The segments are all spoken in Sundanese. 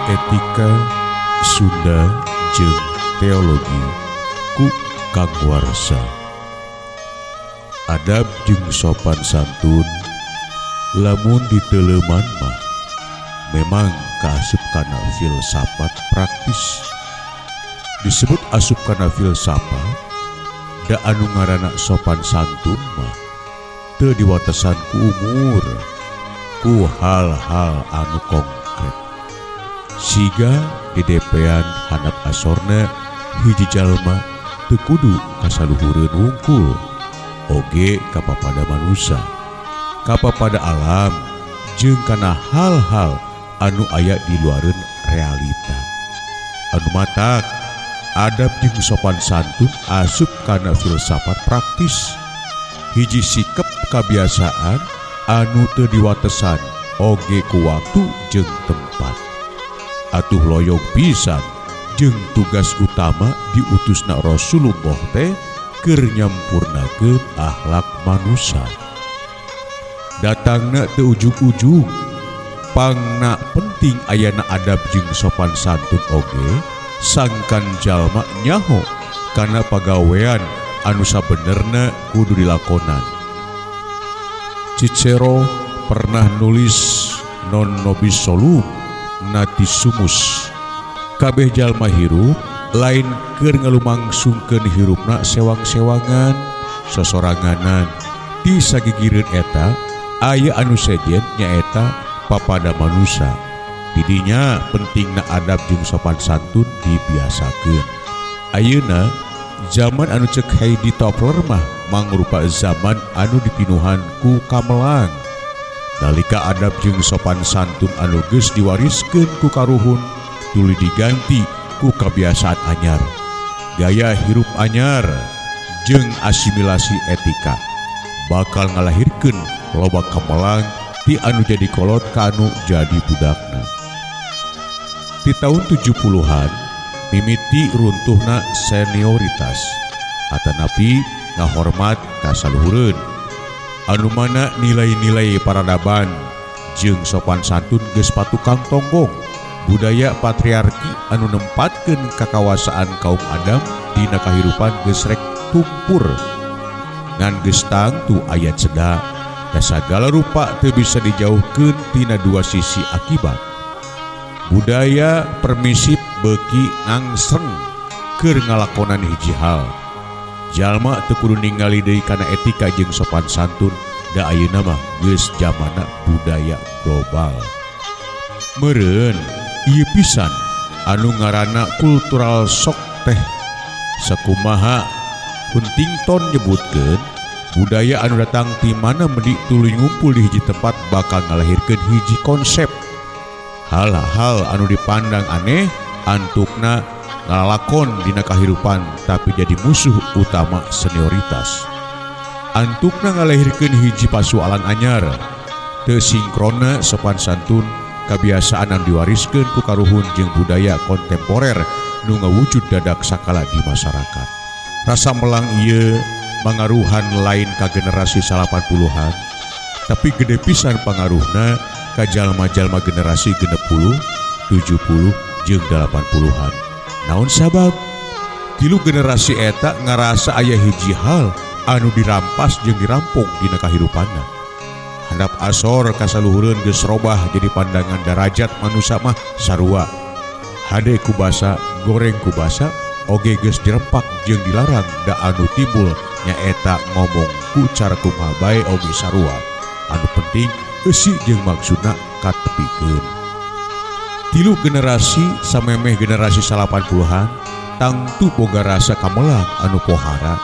Etika Sunda jeung Teologi ku Kang Warsa. Adab jeung sopan santun lamun diteuleuman mah memang kaasup kana filsafat praktis. Disebut asup kana filsafat da anu ngaranna sopan santun mah teu diwatesan ku umur, ku hal-hal anu konkret. Siga didepean handap asorna hiji jalma teu kudu kasaluhureun wungkul oge kapapada manusa, kapapada alam jeung kana hal-hal anu aya di luareun realita. Anu matak adab jeung sopan santun asup kana filsafat praktis. Hiji sikep kabiasaan anu teu diwatesan oge ku waktu jeung tempat. Atuh loyog pisan jeung tugas utama diutusna Rasulullah teh keur nyampurnakeun akhlak manusia. Datangna teu ujug-ujug, pangna penting ayana adab jeung sopan santun oge sangkan jalma nyaho kana pagawean anu sabenerna kudu dilakonan. Cicero pernah nulis non nobis solum natisumus. Kabeh jalma hirup lain keur ngalumangsungkeun hirupna sewang-sewangan sosoranganan. Di sagigireun eta aya anu sejen nyaeta papada manusa. Didinya pentingna adab jeung sopan santun dibiasakeun. Ayeuna zaman anu cek Heidi Toffler mah mangrupa zaman anu dipinuhan ku kamelang. Nalika adab jeung sopan santun anu geus diwariskeun ku karuhun tuluy diganti ku kabiasaan anyar, gaya hirup anyar jeung asimilasi etika bakal ngalahirkeun loba kamelang ti anu jadi kolot ka anu jadi budakna. Di tahun 70-an mimiti runtuhna senioritas atanapi ngahormat ka saluhureun anu mana nilai-nilai peradaban jeung sopan santun geus patukang tonggong. Budaya patriarki anu nempatkeun kakawasaan kaum Adam dina kahirupan geus rek tumpur. Ngan geus tangtu aya ceda da sagala rupa teu bisa dijauhkeun tina dua sisi akibat. Budaya permisif beuki ngangsreng keur ngalakonan hiji hal. Jalma teu kudu ningali deui kana etika jeung sopan santun da ayeuna mah geus jamana budaya global. Meureun ieu pisan anu ngaranna kultural shock teh. Sakumaha Huntington nyebutkeun budaya anu datang ti mana mendi tuluy ngumpul di hiji tempat bakal ngalahirkeun hiji konsep. Hal-hal anu dipandang aneh antukna ngalalakon dina kahirupan tapi jadi musuh utama senioritas. Antukna ngalahirkeun hiji pasualan anyar. Teu sinkronna sopan santun kabiasaan anu diwariskeun ku karuhun jeung budaya kontemporer nu ngawujud dadak sakala di masyarakat. Rasa melang ieu mangaruhan lain ka generasi 80-an, tapi gede pisan pangaruhna ka jalma-jalma generasi 60, 70, jeung 80-an. Naon sabab? Tilu generasi eta ngarasa aya hiji hal anu dirampas jeung dirampok dina kahirupanna. Handap asor kasaluhureun geus robah jadi pandangan darajat manusa mah sarua. Hade ku basa, goreng ku basa, oge geus dirempak jeung dilarang da anu timbul nyaeta ngomong ku cara kumaha bae oge sarua. Anu penting eusi jeung maksudna katepikeun. Tilu generasi samemeh generasi 80-an tangtu boga rasa kamelang anu pohara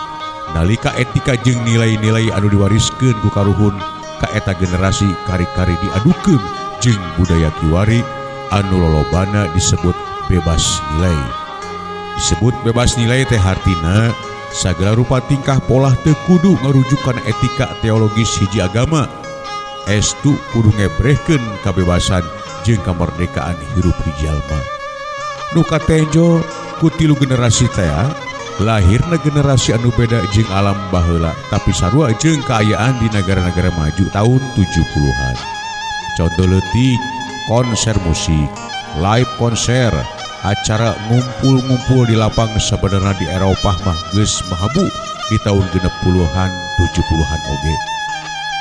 nalika etika jeung nilai-nilai anu diwariskeun ku karuhun ka eta generasi kari-kari diadukeun jeung budaya kiwari anu lolobana disebut bebas nilai. Disebut bebas nilai teh hartina sagala rupa tingkah polah teu kudu ngarujuk kana etika teologis hiji agama. Estu kudu ngebrehkeun kabebasan jeung kemerdekaan hirup hiji jalma. Nu katenjo ku tilu generasi teh lahirna generasi anu beda jeung alam baheula tapi sarua jeung kaayaan di negara-negara maju tahun 70-an. Contoh leutik konser musik. Live konser, acara ngumpul-ngumpul di lapang sebenarnya di Eropah mah geus mahabu di tahun 60-an 70-an oge.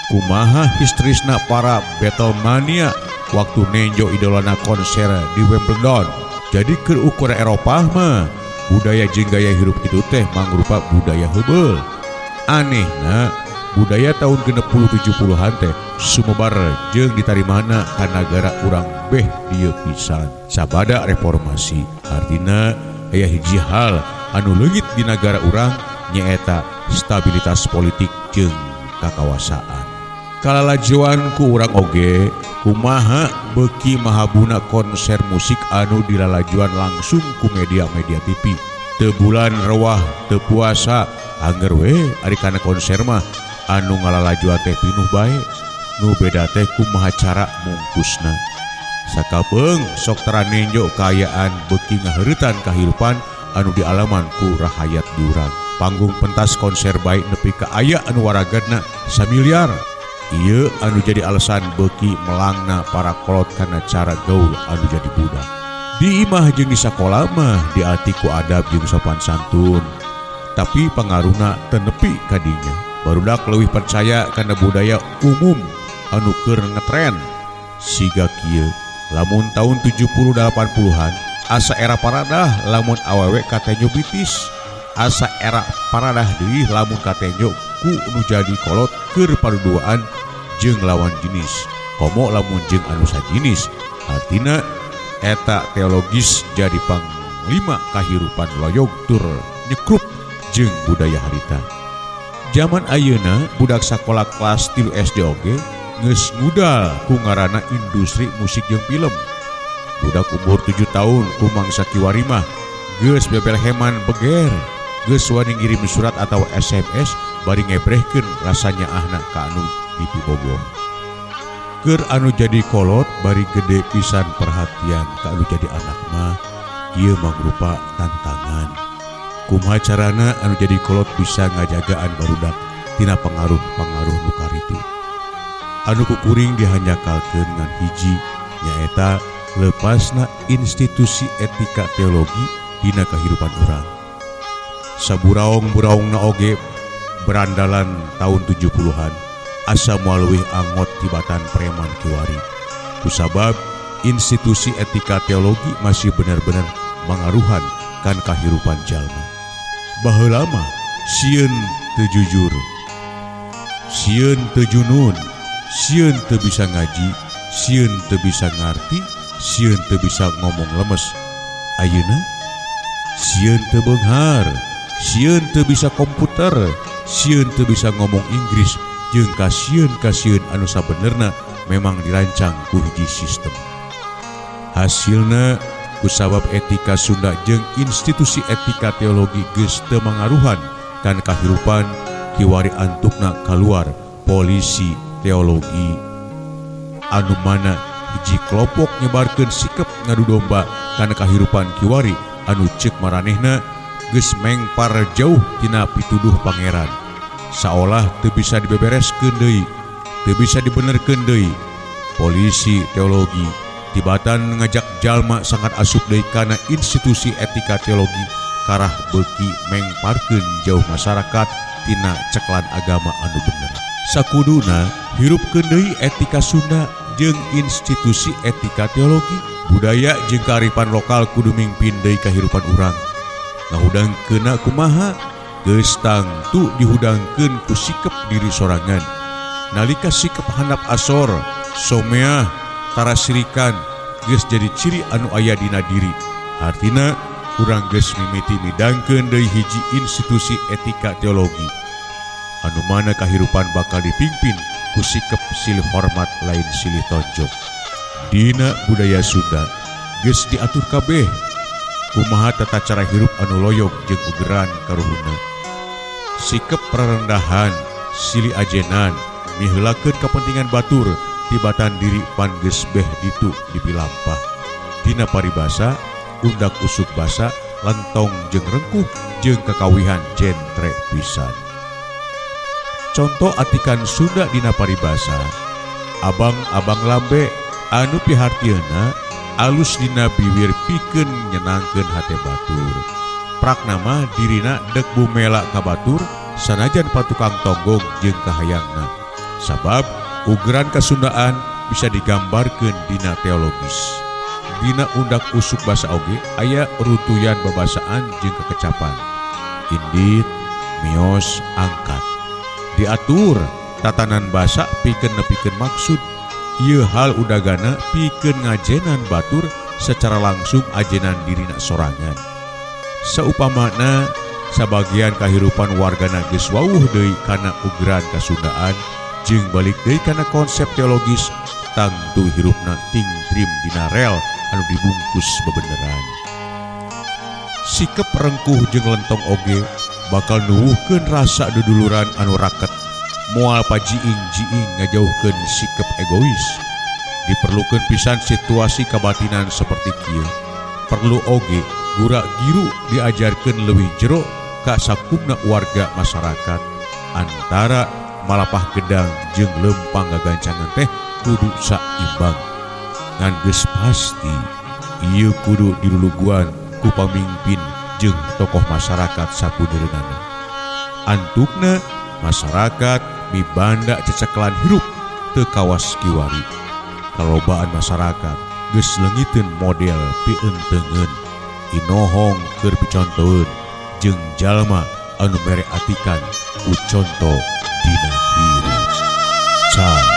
Kumaha histerisna para Beatlemania waktu nenjo idolana konser di Wimbledon. Jadi keur ukuran Eropah mah budaya jeung gaya hirup kitu teh mangrupa budaya heubeul. Anehna budaya tahun 60 70-an teh sumebar jeung ditarimana ka nagara urang beh dieu pisan sabada reformasi. Artina aya hiji hal anu leungit di nagara urang, nyaeta stabilitas politik jeung kakawasaan. Kalalajuan ku urang oge, kumaha beuki mahabuna konser musik anu dilalajuan langsung ku media-media TV. Teu bulan rewah, teu puasa, angger we ari kana konser mah anu ngalalajuan teh pinuh bae. Nu beda teh kumaha cara mungkusna. Sakapeung sok tara nenjo kaayaan beuki ngaheureutan kahirupan anu dialaman ku rahayat di urang. Panggung pentas konser bae nepi ka aya anu waragadna samiliar. Ieu anu jadi alasan beuki melangna para kolot kana cara gaul anu jadi budak. Di imah jeung di sakola mah dilatih ku adab jeung sopan santun. Tapi pangaruhna teu nepi ka dinya. Barudak leuwih percaya kana budaya umum anu keur ngetren. Siga kieu, lamun tahun 70 80-an asa era paradah lamun awewe katenjo bitis. Asa era paradah deui lamun katenjo ku nu jadi kolot keur paduduaan jeung lawan jenis. Komo lamun jeung anu sajinis. Artina eta teologis jadi panglima kahirupan loyog tur nyekrup jeung budaya harita. Zaman ayeuna budak sakola kelas 3 SD oge geus ngudal ku ngaranna industri musik jeung film. Budak umur 7 tahun ku mangsa kiwari mah geus bebelheman beger, geus wani ngirim surat atau SMS bari ngebrehkeun rasa nyaahna ka anu dipibogoh. Keur anu jadi kolot bari gede pisan perhatian ka anu jadi anak mah, ieu mangrupa tantangan. Kumaha carana anu jadi kolot bisa ngajagaan barudak tina pangaruh-pangaruh nu karitu. Anu kukuring dihanjakalkeun ngan hiji, nyaeta lepasna institusi etika teologi dina kahirupan urang. Saburaong-buraongna oge berandalan tahun 70-an asa moal leuwih angot tibatan preman kiwari. Kusabab institusi etika teologi masih bener-bener mangaruhan kan kahirupan jalma. Baheula mah sieun teu jujur, sieun teu junun, sieun teu bisa ngaji, sieun teu bisa ngarti, sieun teu bisa ngomong lemes. Ayeuna sieun teu beunghar, sieun teu bisa komputer, sieun teu bisa ngomong Inggris, jeung kasieun-kasieun anu sabenerna memang dirancang ku hiji sistem. Hasilna kusabab etika Sunda jeung institusi etika teologi geus teu mangaruhan kan kahirupan kiwari antukna kaluar polisi teologi anu mana hiji kelompok nyebarkeun sikep ngadu domba kana kahirupan kiwari anu ceuk maranehna geus mengpar jauh tina pituduh pangeran. Saolah teu bisa dibebereskeun deui, teu bisa dibenerkeun deui. Polisi teologi tibatan ngajak jalma sangat asup deui kana institusi etika teologi karah beuki mengparkeun jauh masyarakat tina ceklan agama anu bener. Sakuduna hirupkeun deui etika Sunda jeung institusi etika teologi. Budaya jeung kearifan lokal kudu mingpin deui kahirupan urang. Ngahudangkeunna kumaha? Geus tangtu dihudangkeun ku sikep diri sorangan. Nalika sikep handap asor, someah, tarasirikan geus jadi ciri anu aya dina diri. Artina urang geus mimiti midangkeun deui hiji institusi etika teologi anu mana kahirupan bakal dipimpin ku sikep silih hormat lain silih tonjok. Dina budaya Sunda geus diatur kabeh kumaha tata cara hirup anu loyog jeung ugeran karuhunna. Sikep prarendahan, silih ajenan, miheulakeun kepentingan batur tibatan diri pan geus beh ditu dipilampah. Dina paribasa, undak usuk basa, lentong jeung rengkuh jeung kakawihan jentre pisan. Contoh atikan Sunda dina paribasa, abang-abang lambe anu pihartieuna Alus dina biwir pikeun nyenangkeun hate batur. Prakna mah dirina dek bumela ka batur sanajan patukang tonggong jeung kahayangna. Sabab ugeran kasundaan bisa digambarkeun dina teologis. Dina undak usuk basa oge aya rutuyan babasaan jeung kekecapan. Indit, mios, angkat. Diatur tatanan basa pikeun nepikeun maksud. Ieu hal udagana pikeun ngajenan batur secara langsung ajenan dirina sorangan. Saupamana sabagian kahirupan wargana geus wawuh deui kana ugeran kasundaan jeung balik deui kana konsep teologis tangtu hirupna tingtrim dina rel anu dibungkus bebeneran. Sikep rengkuh jeung lentong oge bakal nuwuhkeun rasa duduluran anu raket. Moal pajiing-jiing ngajauhkeun sikep egois. Diperlukeun pisan situasi kabatinan seperti kieu. Perlu oge gura giru diajarkeun leuwih jero ka sakumna warga masyarakat antara malapah gedang jeung lempang gagancangan teh kudu saimbang. Ngan geus pasti ieu kudu diluluguan ku pamimpin jeung tokoh masyarakat sapudereunana. Antukna masyarakat mibanda cecekelan hirup teu kawas kiwari. Kalobaan masyarakat geus leungiteun model pientengeun, inohong keur picontoeun jeung jalma anu mere atikan ku conto dina hirup. Ca.